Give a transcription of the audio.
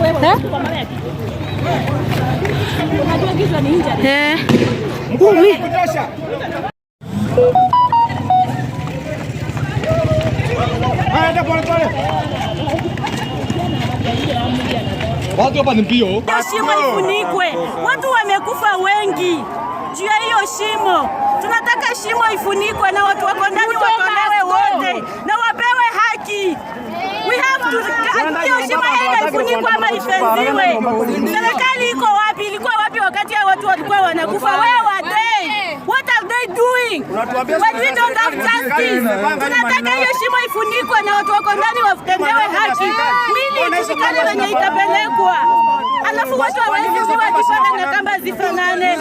Eh? Eh. Ui. Kutosha. Haya, pole pole. Watu hapa ni mbio. Hiyo shimo ifunikwe, watu wamekufa wengi juu ya hiyo shimo. Tunataka shimo ifunikwe na watu wako ndani watolewe wote na wapewe haki. We have to, hiyo shimo aidha ifunikwe ama ifenziwe. Serikali iko wapi? Ilikuwa wapi wakati hao watu walikuwa wanakufa? Where were they? What are they doing? When we don't have justice. Tunataka hiyo shimo ifunikwe na watu wako ndani watendewe haki. Mili ijulikane wenye itapelekwa, alafu watu hawawezi kuwa wakifana na kamba zifanane.